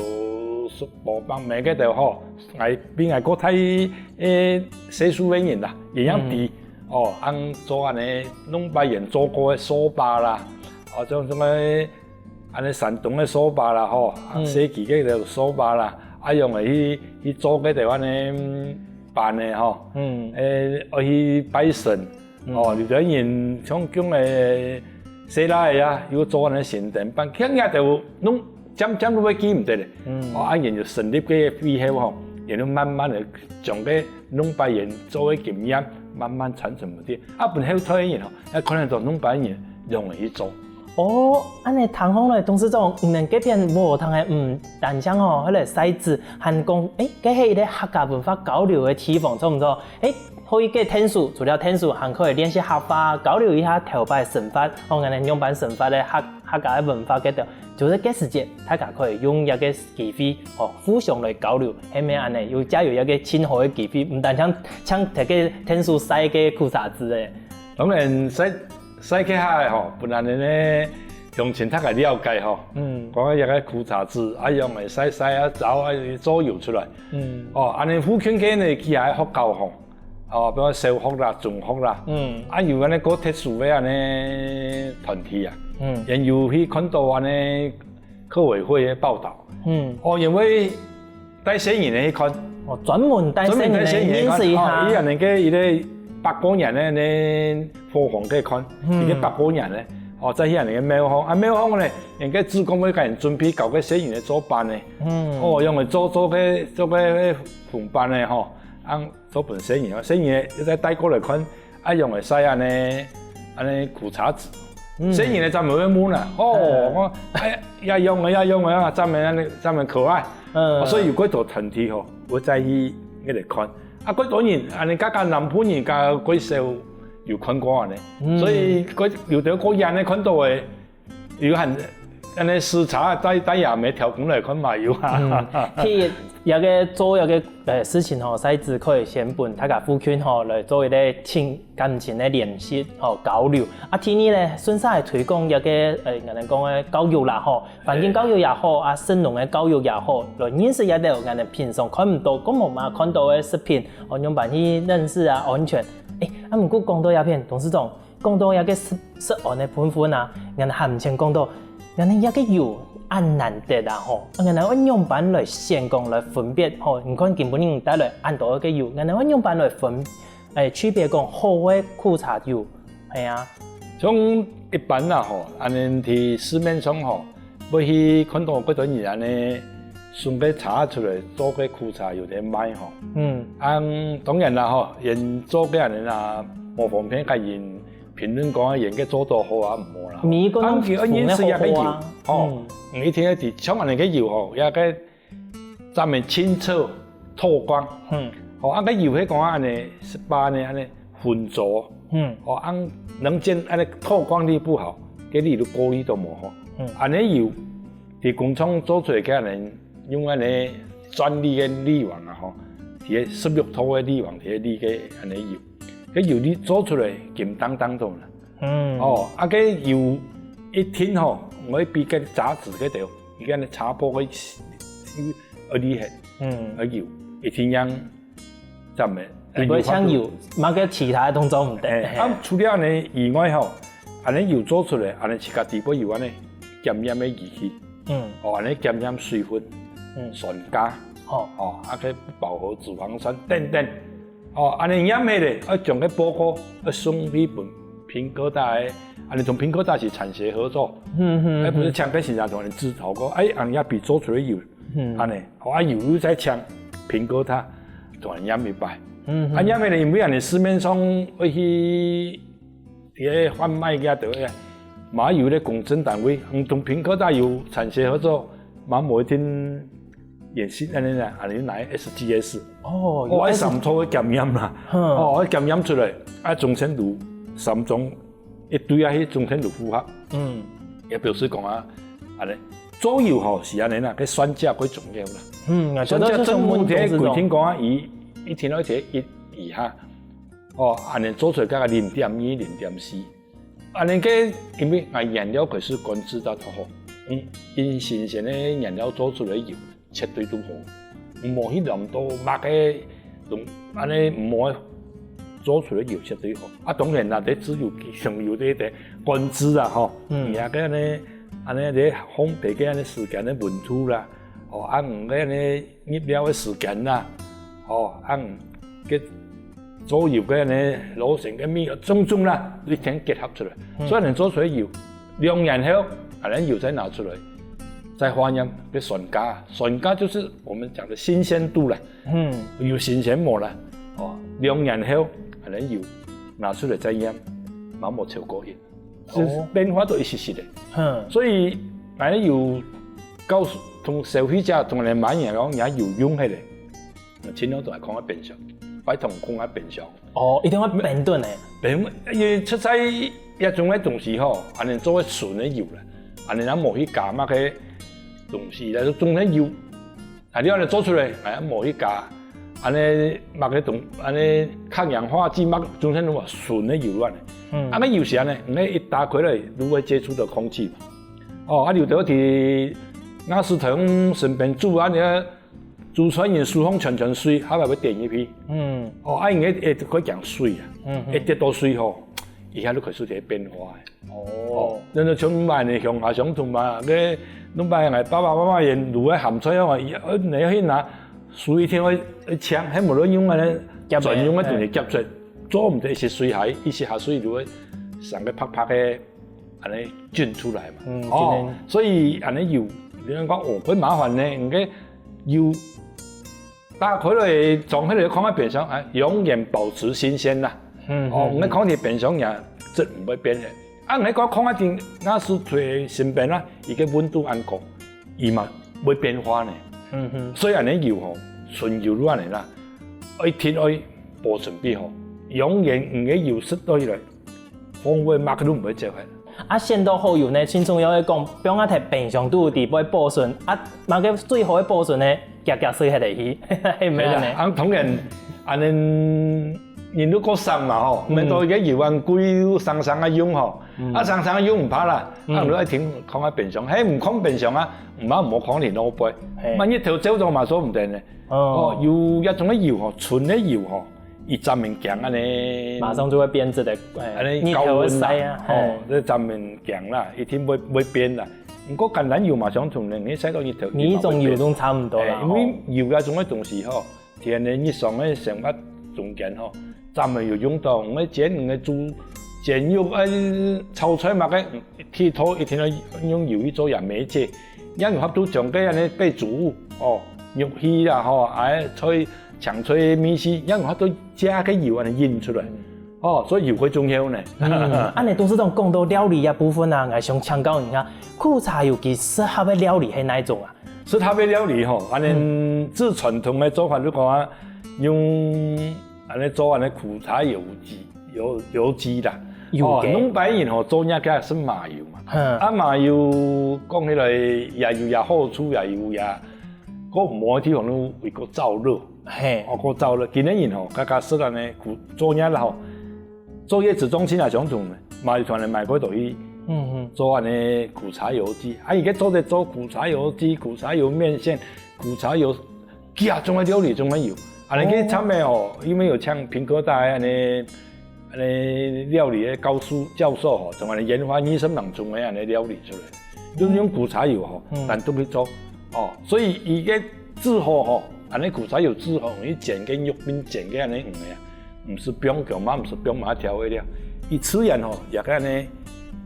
叔婆伯姆該兜吼，𠊎比𠊎過大，誒，歲數个人啦，也樣比，嗯。哦，恁做恁樣，弄擺人做過个掃把啦，哦，像什麼 恁樣山東个掃把啦吼，啊，嗯。細支个就掃把啦，啊，用來去，去做該兜恁樣，嗯，粄仔吼，嗯。誒，愛去拜神，嗯。哦，有兜人像講个細倈仔啊，又做恁樣神燈粄，像這兜攏漸漸都會記毋得咧。嗯。哦，啊，然後成立个以後吼，然後慢慢个將該弄擺人做个經驗慢慢傳承落去，啊，分後代个人吼，也看得到弄擺人用來去做。 哦，恁樣聽下來，董事長，你等該片禾埕个毋單淨吼，該個曬紙，還講，誒，該係一個客家文化交流个地方，著毋著？誒，可以該𢯭手，除了𢯭手，還可以練習客話，交流一下頭擺生活，哦，𠊎等仰般生活个客，客家个文化該兜，就係該時節，大家可以用這個機會，哦，互相來交流，係毋係恁樣？又加有一個盡好个機會，毋單淨像，像在該𢯭手曬个苦茶子个。當然，曬 曬該下仔吼，分恁樣呢鄉親大家了解吼。嗯。講這個苦茶子，啊，用來曬曬啊，燥啊，做油出來。嗯。哦，恁樣附近个呢，其他學校吼，哦，比如小學啦、中學啦，嗯。啊，有恁樣較特殊个恁樣團體啊，嗯。也有去看到恁樣 客委會个報導。嗯。哦，因為帶細人仔去看。哦，專門帶細人仔，專門帶細人仔去看，認識一下。哦，佢恁樣个一個百過年个呢，伙房去看，嗯。一個百過年个，哦，再去恁樣个廟方，啊，廟方呢，人家志工會給人準備搞个細人仔做粄仔。嗯。哦，用來做，做个，做个紅粄仔吼，啊，做分細人仔，細人仔又再帶過來看， 啊，用來曬恁樣，恁樣苦茶子。嗯。細人仔正會問啊，哦，嗯。我，哎，也用个，也用个啊，正會恁樣，正會可愛。嗯。啊，所以有幾多團體吼，會再去該來看。啊，幾多人，恁樣，加加南部人，加幾少有看過恁樣。嗯。所以，幾，有兜過遠个看到个， 有還，恁仔駛車帶帶阿姆挑工來看嘛有啊。嗯，第一，這个做這个呃事情吼，賽制可以先分大家附近吼來做一个親感情个聯繫吼交流。啊，第二呢，順續來推廣這个呃，𠊎等講个教育啦吼，環境教育也好，啊，食農个教育也好，來認識這兜𠊎等平常看毋到、講無麼看到个食品，哦，仰般去認識啊，安全。誒，啊，毋過講到這片，董事長，講到這个食食安个部分啊，𠊎等還毋曾講到，𠊎等這个油恁難得啊吼，𠊎等愛仰般來選講來分別吼？你看今晡日你帶來恁多个油，𠊎等愛仰般來分，誒，區別講好个苦茶油，係啊。像一般啦吼，恁仔在市面上吼，會去看到幾多人恁仔送个茶出來做个苦茶油來賣吼。嗯。啊，當然啦吼，佢做个恁仔啦，無方便甲人 評論講啊，佢个做到好啊，毋好啦。每個人啊，佢愛認識這个油，吼，嗯。你一定愛知，像恁仔个油吼，這个咱們清澈透光，嗯。吼，啊个油係講啊，恁仔十八呢，恁仔渾濁，嗯。吼，啊，能見恁仔透光力不好，个力度過力都無好。嗯。恁仔油，在工廠做出來个恁仔，用恁仔專利个鋁網啊，吼，佢个十六度个鋁網，佢个鋁个恁仔油。 个油你做出來金噹噹个啦。嗯。哦，啊个油一定吼，愛比个雜質个兜，佢个茶葉个油愛厲害。嗯。个油一定要咱們，毋會像油，麼个其他个動作毋得。誒，啊，除了恁仔以外吼，恁仔油做出來，恁仔自家底背有恁仔檢驗个儀器。嗯。哦，恁仔檢驗水分、嗯。酸鉀，好。哦，啊个飽和脂肪酸等等。 哦，恁仔驗起來，愛將个報告愛送去分品科大个，恁仔同品科大係產學合作。嗯，嗯，哎，毋係請个先生同𠊎等指導過，哎，恁仔也比做出來油，嗯。恁仔，哦，啊，油又再請品科大同𠊎等驗一擺。嗯，嗯。啊，驗起來，因為恁仔市面上愛去，這个販賣个都，嘛有个公證單位，嗯，同品科大有產學合作，嘛無一定 也係恁仔啦，恁仔拿S G S。哦，哦，有愛三度个檢驗啦。嗯。哦，愛檢驗出來，啊，中性度三種，一堆啊，去中性度符合。嗯。也表示講啊，恁仔，做油吼，係恁仔啦，个酸鉀最重要啦。嗯，啊，酸鉀政府个規定講啊，一，一天愛提一以下。哦，恁仔做出來大概零點二、零點四。 恁仔个，因為𠊎原料開始管制到好，嗯，用新鮮个原料做出來个油，絕對都好，毋好去濫到麼个，用恁仔毋好做出來个油絕對好。啊，當然啦，這自由其中有這个管制啊，吼，嗯。你啊，个恁仔，恁仔這烘焙个恁仔時間个溫度啦，哦，啊，毋个恁仔 入料个時間啦，吼，恁个做油个呢，老成个味道，種種啦，一定結合出來。嗯。所以恁仔做出來油，兩年後，恁仔油再拿出來，再化驗个酸鉀，酸鉀就是我們講的新鮮度啦，嗯。有新鮮無啦，哦，兩年後，恁仔油拿出來再驗，嘛無超過一。 就變化都一息息个。哦。哼。所以，𠊎有告訴同消費者同人買嘢講，人家有用个咧，盡量都愛放在冰箱，拜託放在冰箱。哦，一定愛冰凍个。冰，因為出在這種个東西吼，恁仔做个純个油啦，恁仔若無去加麼个東西，來做純个油， 啊，你恁仔做出來，哎，無去加，恁仔麼个東，恁仔抗氧化劑，麼个，總係攏話純个油恁仔。嗯。啊，該有時恁仔，你一打開來，就會接觸到空氣嘛。哦，啊，有兜去，若係在身邊煮啊，你看，煮出來手項全全水，下擺會點一批。嗯。哦，啊，因為會，會驚水啊，嗯，嗯。會滴到水吼，一下就開始有變化个。 哦。哦，真个像𠊎个鄉下相同嘛，該，攏擺𠊎爸爸媽媽沿路个鹹菜啊，伊，呃，你愛去拿，水一定愛，愛搶，還無論用恁仔夾个，專用个東西夾出來，嘿。做毋得一息水下，一息下水就會生个白白个，恁仔滾出來嘛。嗯，哦，真个。所以恁仔油，你講，哦，會麻煩呢，你个油 打開來，裝起來，放在冰箱，哎，永遠保持新鮮啦。嗯，哦，嗯，你放在冰箱也質毋會變个。啊，你講放在頂，若係在身邊啦，佢个溫度恁高，佢嘛會變化呢。嗯，嗯。所以恁仔油吼，純油就恁仔啦，愛定愛保存比好，永遠你个油食落去了，風味嘛都毋會走忒。啊，選到好油呢，盡重要个講，放啊忒冰箱肚底背保存，啊，麼个最好个保存呢，遽遽食忒下去，係毋係恁呢？啊，當然，恁呢人都過省嘛吼，嗯。毋係到一個油恁貴，省省啊用吼，嗯。啊，省省啊用毋怕啦，嗯。啊，你愛停放啊冰箱，係毋放冰箱啊，毋怕毋好放你老背，係。嘛日頭照到嘛，所以毋得呢。哦。哦，有一種个油吼，純个油吼， 佢專門驚恁呢，馬上就會變質个，哎，恁呢日頭會曬啊，高溫啦，哦，嘿。這專門驚啦，一定會，會變啦。毋過橄欖油嘛相同个，你曬到日頭，每一種油都差毋多啦，哎，因為吼。油啊，種个東西吼，在你日常个生活中間吼，專門有用到，你个煎，你个煮，煎肉，哎，炒菜嘛个，剃頭一定要用油去做也媒介，也有法度將該恁呢被煮，哦，肉絲啦，吼，哎，菜 青菜个味緒，也有法度借个油恁呢引出來。哦，所以油會重要呢。嗯，恁呢董事長講到料理个部分啊，𠊎想請教一下，苦茶油佢適合个料理係哪一種啊？適合个料理吼，恁呢，嗯。最傳統个做法，如果啊，用恁呢做恁呢苦茶油雞，油，油雞啦。油雞。哦，攏擺人吼，做這个係麻油嘛。嗯。啊，麻油講起來，也有也好處，也有也 過無个地方都會過燥熱。嘿。哦，過燥熱。今日人吼，家家食恁呢苦，做嘢啦吼，做椰子粽親也相同个，買團來買過倒去，嗯嗯。做恁呢苦茶油雞。啊，佢个做得做苦茶油雞、苦茶油麵線、苦茶油，幾下種个料理種个有。恁呢去參个哦，因為有請平科大个恁呢 恁呢料理个教授，教授吼，從恁呢研發二十零種个恁呢料理出來，就用苦茶油吼，嗯。單獨去做。哦，所以佢个製法吼，恁呢苦茶油製法，佢煎个肉片、煎个恁呢魚个啊，毋使放薑嘛，毋使放麻調个了。佢自然吼，也个恁呢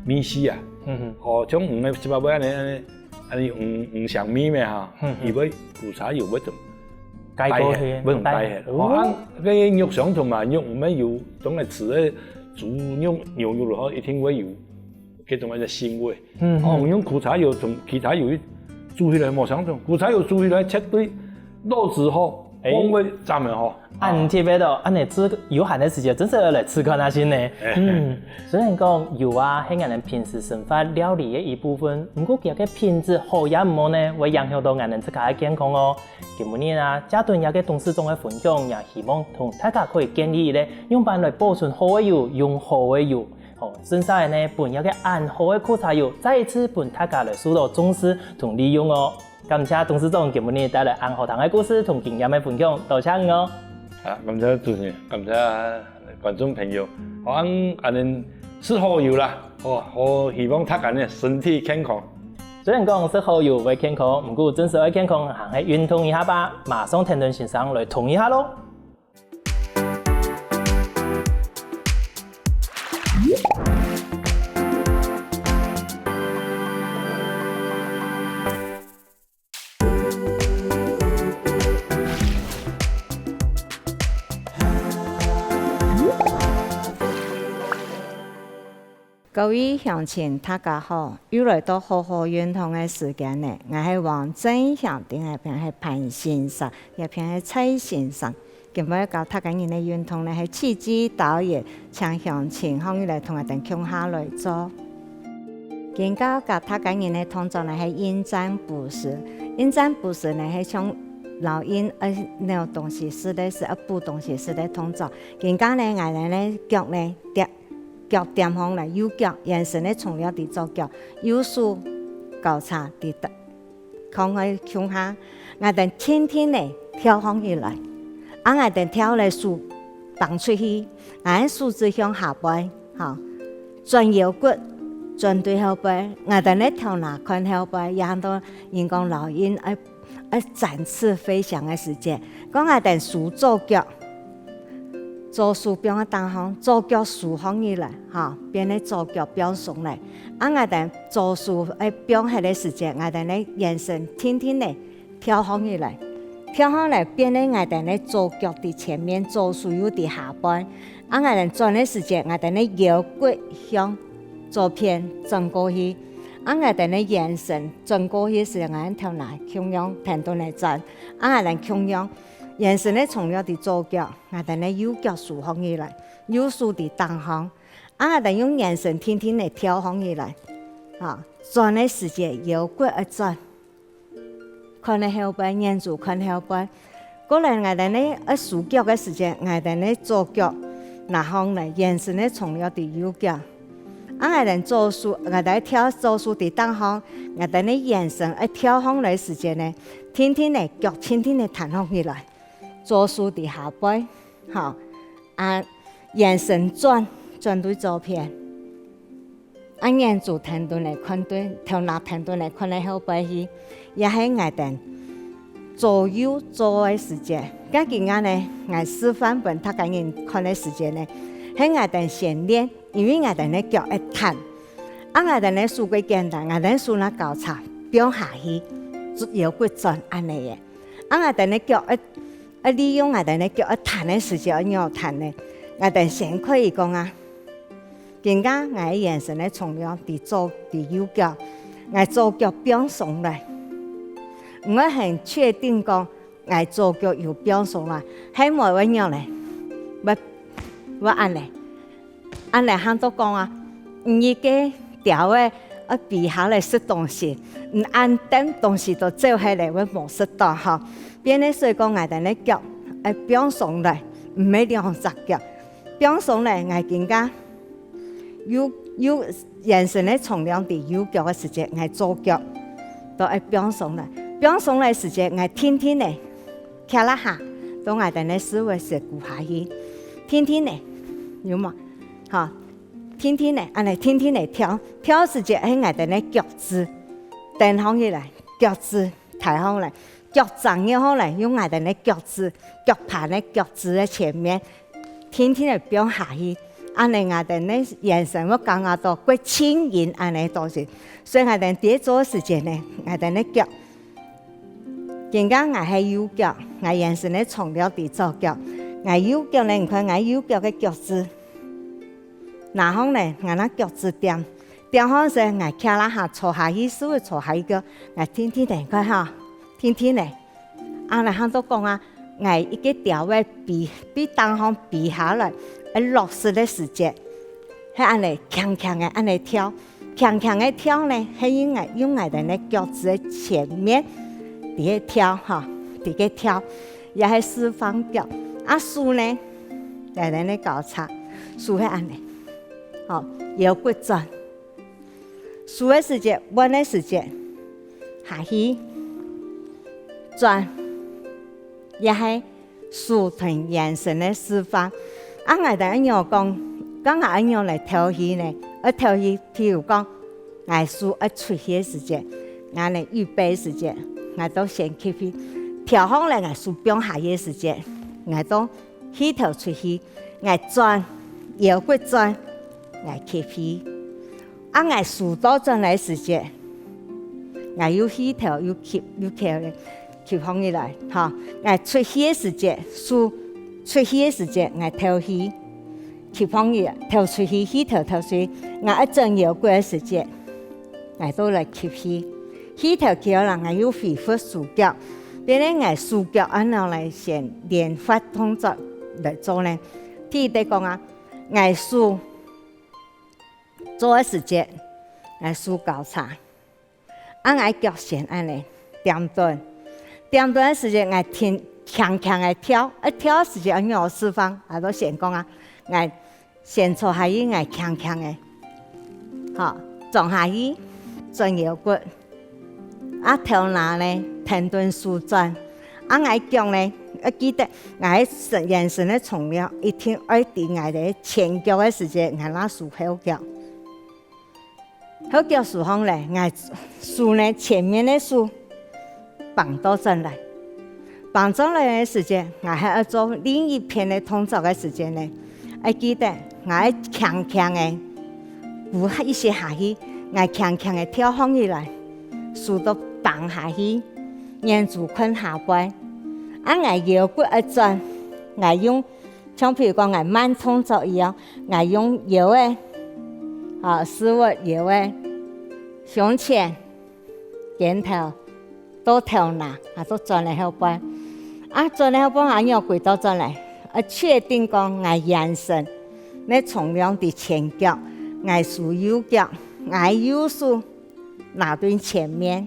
味緒啊。嗯哼。哦，像魚个一百倍恁呢，恁呢，恁呢魚，魚香味咩哈，嗯哼。佢會苦茶油會怎 解過去，帶去，會用帶去。帶去。哦，啊，該肉相同嘛，肉毋係有，當然食个豬肉、牛肉咯，一定會有，該種个腥味。嗯，哦，嗯。用苦茶油同其他油煮起來無相同，苦茶油煮起來絕對落子吼，哎。風味讚个吼。恁特別哦，恁呢試有閒个時節，真係愛來試看下先呢。哎。嗯，雖然講油啊，係𠊎等平時生活料理个一部分，毋過佢个品質好也毋好呢，會影響到𠊎等自家个健康哦。 今晡日啊，借等這个董事長个分享，也希望同大家可以建議咧，仰般來保存好个油，用好个油。好，順續呢，分這个恁好个苦茶油，再一次分大家來受到重視同利用哦。感謝董事長今晡日帶來恁好聽个故事同經驗个分享，多謝你哦。啊，感謝主持人，感謝觀眾朋友，好，恁呢食好油啦，好，好，希望大家呢身體健康。 雖然講食好油會健康，毋過真實愛健康，還係運動一下吧。馬上聽段先生來動一下咯。 各位鄉親，大家好！又來到好好運動个時間呢。𠊎係王正祥，頂下片係潘先生，這片係蔡先生。今晡日教大家人个運動呢，係氣機導引，請鄉親䟘起來同𠊎等共下來做。今晡日教大家人个動作呢，係迎戰捕食。迎戰捕食呢，係像老鷹愛扭東西食个時，愛捕東西食个動作。今晡日呢，𠊎等呢腳呢，踮 腳踮䟘來，右腳，圓身个重量在左腳，右手交叉在大，䟘開共下，𠊎等定定仔跳䟘起來，啊𠊎等跳來手放出去，𠊎手指向下背，吼，轉腰骨，轉對後背，𠊎等个頭那看後背，也喊到人講老鷹愛 愛展翅飛翔个時節，講𠊎等收左腳，左手放在頂項，左腳收䟘起來，吼，變个左腳放鬆來。啊𠊎等左手愛放忒个時節，𠊎等个圓身定定仔跳䟘起來，跳䟘來變个𠊎等个左腳在前面，左手又在下背。 啊𠊎等轉个時節，𠊎等个腰骨向左片轉過去，啊𠊎等个圓身轉過去時，𠊎等頭那共樣跈等來轉，啊𠊎等共樣，圓身个重量在左腳，𠊎等个右腳收䟘起來，右手在頂項，啊𠊎兜用圓身定定仔跳䟘起來，哈，轉个時節腰骨愛轉，看个後背，眼珠看後背。過來𠊎兜呢愛收腳个時節，𠊎兜呢左腳拿䟘來，圓身个重量在右腳。啊𠊎兜左手，𠊎兜跳左手在頂項，𠊎兜呢圓身愛跳䟘來時節呢，定定仔腳定定仔彈䟘起來，左手在下背，好，啊圓身轉，轉對左片。 啊眼珠定定仔看對，頭那定定仔看个後背去，也係𠊎兜左右做个時節。該今下呢，𠊎示範分大家人看个時節呢，係𠊎兜先練，因為𠊎兜呢腳愛彈。啊𠊎兜呢手較簡單，𠊎兜手拿交叉放下去，腰骨轉恁仔仔。啊𠊎兜呢腳愛，愛利用𠊎兜呢腳愛彈个時節愛仰彈呢？𠊎兜先可以講啊， 今下𠊎个圓身个重量在左，在右腳，𠊎左腳放鬆來。毋愛很確定講𠊎左腳有放鬆來，係無會仰呢？會，會恁仔，恁仔喊做講啊，你个條仔愛飛下來食東西，毋恁等東西都走忒咧，會無食著吼。變个所以講𠊎兜个腳愛放鬆來，毋係兩隻腳。 放鬆咧，𠊎今下右，右，圓身个重量在右腳个時節，𠊎左腳都愛放鬆咧。放鬆个時節，𠊎定定仔，擎一下，到𠊎兜个屎朏屎股下去，定定仔，有無？好，定定仔，恁仔定定仔跳，跳時節係𠊎兜个腳趾頂䟘起來，腳趾抬䟘來。 腳踭拗好來，用𠊎兜个腳趾，腳盤个腳趾个前面，定定仔放下去。恁仔𠊎兜个圓身會感覺到較輕盈恁仔多些。所以𠊎兜在做个時節呢，𠊎兜个腳，今下𠊎係右腳，𠊎圓身个重量在左腳。𠊎右腳呢，你看𠊎右腳个腳趾，拿䟘呢，𠊎拿腳趾點，點䟘時𠊎擎一下坐下去，屎朏坐下去个，𠊎定定仔，你看吼，定定仔。 啊，𠊎喊做講啊，𠊎一个條仔飛，對頂項飛下來，愛落實个時節，係恁仔輕輕仔恁仔跳，輕輕仔跳呢，係用𠊎，用𠊎兜个腳趾个前面，在該跳吼，在該跳，也係示範腳。啊手呢，𠊎兜个交叉，手係恁仔，吼，腰骨轉。 收个時節，換个時節，下去，轉，也係手同圓身个示範。啊，𠊎兜愛仰講，該𠊎愛仰來敨氣呢？愛敨氣，譬如講，𠊎手愛出去个時節，𠊎呢預備个時節，𠊎都先吸氣，跳䟘來𠊎手放下去个時節，𠊎都 氣敨出去，𠊎轉，腰骨轉，𠊎吸氣。啊，𠊎收倒轉來个時節，𠊎又氣敨又吸，又吸，吸䟘起來，吼。𠊎出去个時節，收，出去个時節，𠊎敨氣，吸䟘起來，敨出去，氣敨敨出去。𠊎愛轉腰骨个時節， 𠊎都來吸氣，氣敨吸了，𠊎又回復收腳。變成𠊎收腳恁樣來先連發動作來做呢。第一个講啊，𠊎手做个時節，𠊎手交叉，啊，𠊎腳先恁樣，恬頓，恬頓个時節，𠊎停，輕輕个跳，啊，跳个時節，𠊎仰示範，𠊎都先講啊，𠊎 先坐下去，𠊎輕輕个，吼，撞下去，轉腰骨。啊，頭那呢，停頓收轉。啊，𠊎腳呢，愛記得，𠊎个身，圓身个重量一定愛在𠊎个前腳个時節，𠊎正收後腳。後腳收䟘咧，𠊎手呢，前面个手 放倒轉來。放轉來个時節，𠊎還愛做另一片个動作个時節呢，愛記得𠊎愛輕輕个，跍一息下去，𠊎輕輕个跳䟘起來，手都放下去，眼珠看下背。啊，𠊎腰骨愛轉，𠊎用，像譬如講𠊎慢動作一樣，𠊎用腰仔，啊，屎朏腰仔，胸前、 肩頭，到頭那，啊，都轉來後背。啊，轉來後背，啊，仰歸倒轉來，啊，確定講𠊎圓身，个重量在前腳，𠊎手右腳，𠊎右手拿對前面。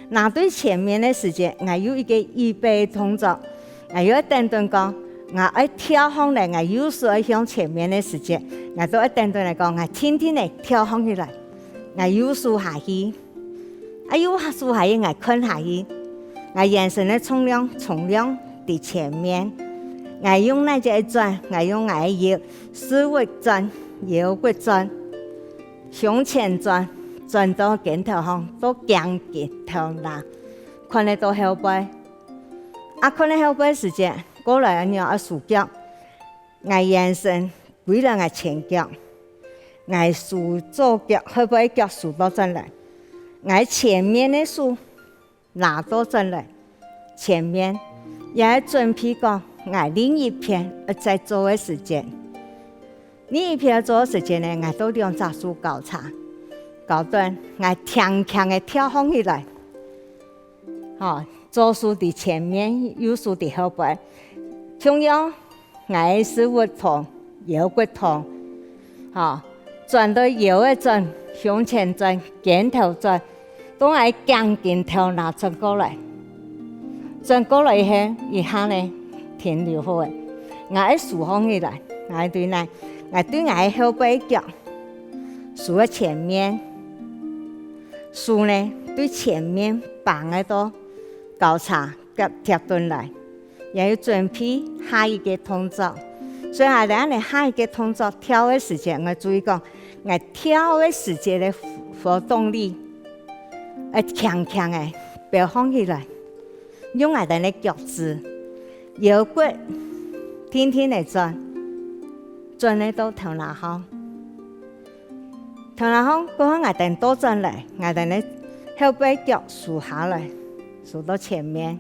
拿對前面个時節，𠊎有一個預備動作，𠊎又愛等等講，𠊎愛跳䟘來，𠊎右手愛向前面个時節，𠊎都愛等等來講，𠊎定定仔跳䟘起來，𠊎右手下去。 啊，右手下去𠊎看下去，𠊎圓身个重量，重量在前面。𠊎用哪隻轉？𠊎用𠊎个腰，屎朏轉，腰骨轉，胸前轉，轉到肩頭項，到頸根頭那，看得到後背。啊，看得後背時節，過來恁樣愛收腳，𠊎圓身 歸來𠊎前腳，𠊎收左腳，後背腳收倒轉來，𠊎前面个手拿倒轉來，前面也愛準備講𠊎另一片愛再做个時節。另一片愛做个時節呢，𠊎都兩隻手交叉，交短，𠊎輕輕仔跳䟘起來。好，左手在前面，右手在後背，共樣 𠊎个屎朏動，腰骨動，吼，轉到腰仔轉，胸前轉，肩頭轉，到𠊎頸根頭那轉過來。轉過來以後，一下呢，停留好仔，𠊎愛收䟘起來，𠊎對哪，𠊎對𠊎个後背腳，收个前面，手呢對前面挷个到交叉，夾貼等來。 也有準備下一個動作。所以𠊎兜恁呢下一個動作跳个時節，𠊎注意講，𠊎跳个時節个活動力，愛輕輕仔標䟘起來，用𠊎兜个腳趾、腰骨定定仔轉，轉仔到頭那項。 頭那項過後𠊎兜倒轉來，𠊎兜个後背腳收下來，收到前面。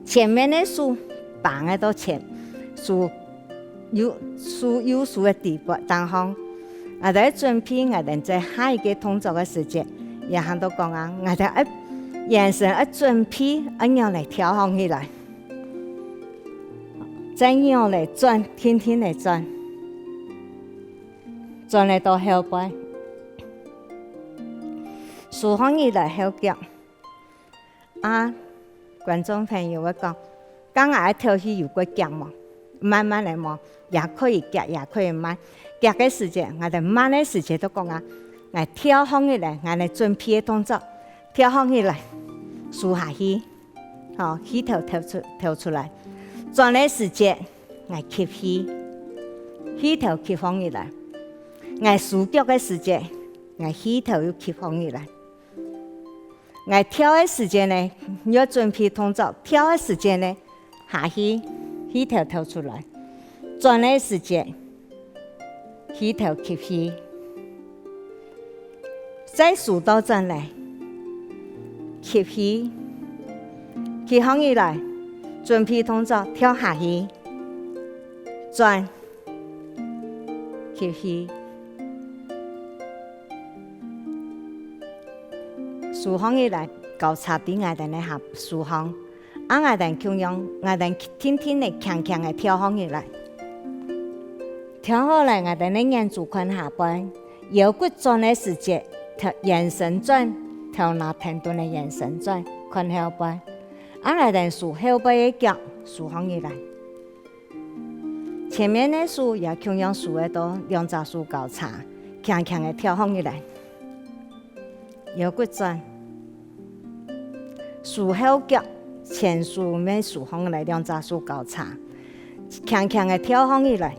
前面个手挷仔到前，手右，手右手个底背頂項。𠊎兜準備𠊎兜再下一個動作个時節，也喊到講啊，𠊎兜愛，圓身愛準備，愛仰仔跳䟘起來，再仰仔轉，定定仔轉。 轉仔到後背，收䟘起來後腳。啊，觀眾朋友會講，該𠊎愛跳去有較遽無？慢慢仔無？也可以遽，也可以慢。遽个時節，𠊎兜慢个時節都講啊，𠊎跳䟘起來，𠊎來準備个動作，跳䟘起來，收下去。 好，氣頭敨出，敨出來。轉个時節，𠊎吸氣，氣頭吸䟘起來。𠊎收腳个時節，𠊎氣頭又吸䟘起來。𠊎跳个時節呢，愛準備動作，跳个時節呢，下去，氣頭敨出來。轉个時節， 氣頭吸氣，再收倒轉來，吸氣，吸䟘起來，準備動作跳下去，轉，吸氣，收䟘起來，交叉在𠊎兜个下收䟘。 啊𠊎兜共樣，𠊎兜定定仔輕輕仔跳䟘起來。跳好來，𠊎兜个眼珠看下背，腰骨轉个時節，頭，圓身轉，頭那跈等仔圓身轉，看後背。啊𠊎兜收後背个腳，收䟘起來。前面个手也共樣收仔到，兩隻手交叉，輕輕仔跳䟘起來。 腰骨轉，收後腳，前手乜收䟘來，兩隻手交叉，輕輕仔跳䟘起來。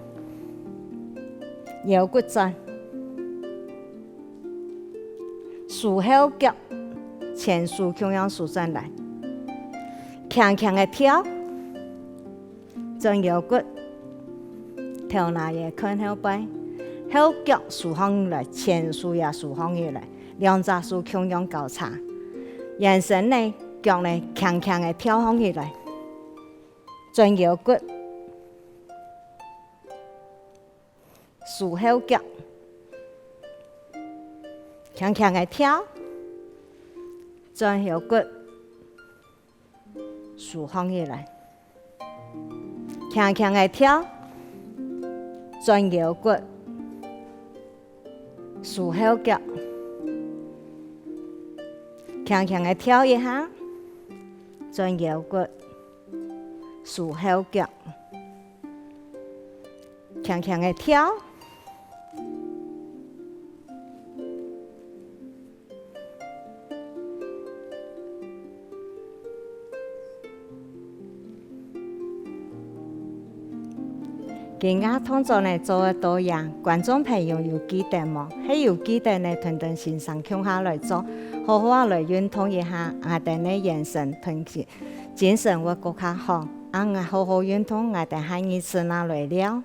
腰骨轉，收後腳，前手共樣收轉來，輕輕仔跳。 轉腰骨，頭那也看後背，後腳收䟘來，前手也收䟘起來，兩隻手共樣交叉。圓身呢，腳呢，輕輕仔跳䟘起來，轉腰骨，收後腳，輕輕仔跳，轉腰骨， 收䟘起來，輕輕仔跳，轉腰骨，收後腳，輕輕个跳一下，轉腰骨，收後腳，輕輕个跳。 今下動作呢做到這，觀眾朋友有記得無？係有記得呢，同等先生共下來做，好好仔來運動一下𠊎兜个圓身同精精神會過較好。恁仔好好運動，𠊎兜下二次那來尞。